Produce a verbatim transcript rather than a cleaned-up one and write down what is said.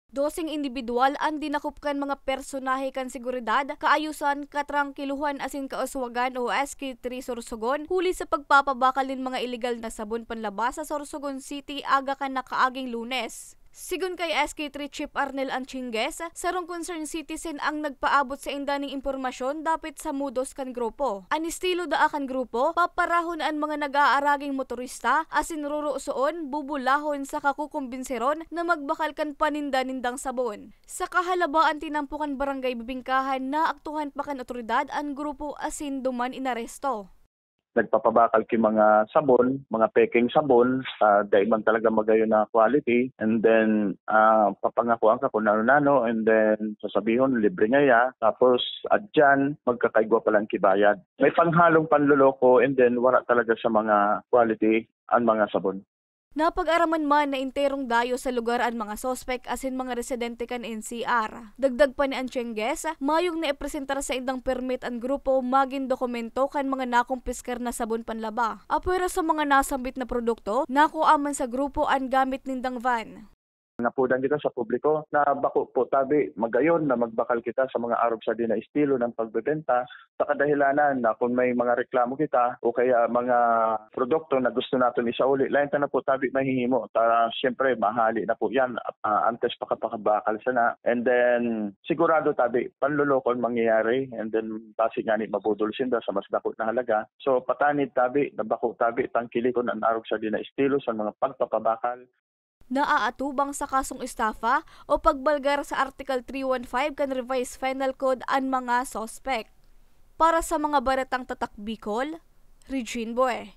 Doseng indibidwal an dinakop kan mga personahe kan seguridad, kaayosan, katrangkiluhan asin kauswagan o S K three Sorsogon huli sa pagpapabakal nin mga ilegal na sabon panlaba sa Sorsogon City aga kan nakaaging Lunes. Sigon kay S K three Chief Arnel Anchingez, sarong concerned citizen ang nagpaabot sainda nin impormasyon dapit sa modus kan grupo. An estilo daa kan grupo, paparahon an mga nag-aaraging motorista asin rurusoon, bubulahon saka kukumbinseron na magbakal kan paninda nindang sabon. Sa kahalabaan tinampo kan Barangay Bibingkahan, naaktuhan pa kan otoridad an grupo asin duman inaresto. Nagpapabakal ki mga sabon, mga pekeng sabon, ah, dai man talaga magayon na quality, and then, ah, papangakuan ka kung nano-nano, and then sasabihon libre ngaya, tapos adyan magkakaigwa pa lang ki bayad. May panghalong panloloko, and then wara talaga sa mga quality an mga sabon. Napag-araman man na enterong dayo sa lugar an mga suspek asin mga residente kan N C R. Dagdag pa ni Anchengez, mayong naipresentar saindang permit an grupo magin dokumento kan mga nakumpiskar na sabon panlaba. Apwera sa mga nasambit na produkto, nakua man sa grupo an gamit nindang van. Napudan kita sa publiko na bako po tabi magayon na magbakal kita sa mga arog sa di na estilo ng pagbebenta sa kadahilanan na kung may mga reklamo kita o kaya mga produkto na gusto natin isauli, lain ta na po tabi mahihimo. Ta, siyempre, mahali na po yan, ah, antes pa kapakabakal sana. And then, sigurado tabi, panloloko ang mangyayari. And then, basi nga ni mabudol sinda sa mas dako na halaga. So, patanid tabi, na bako tabi, tangkilikon ang arog sa di na estilo sa mga pagpapabakal. Naaatubang sa kasong estafa o pagbalgar sa Article three one five kan Revised Penal Code an mga suspek. Para sa mga baretang tatak Bicol, Regine Boe.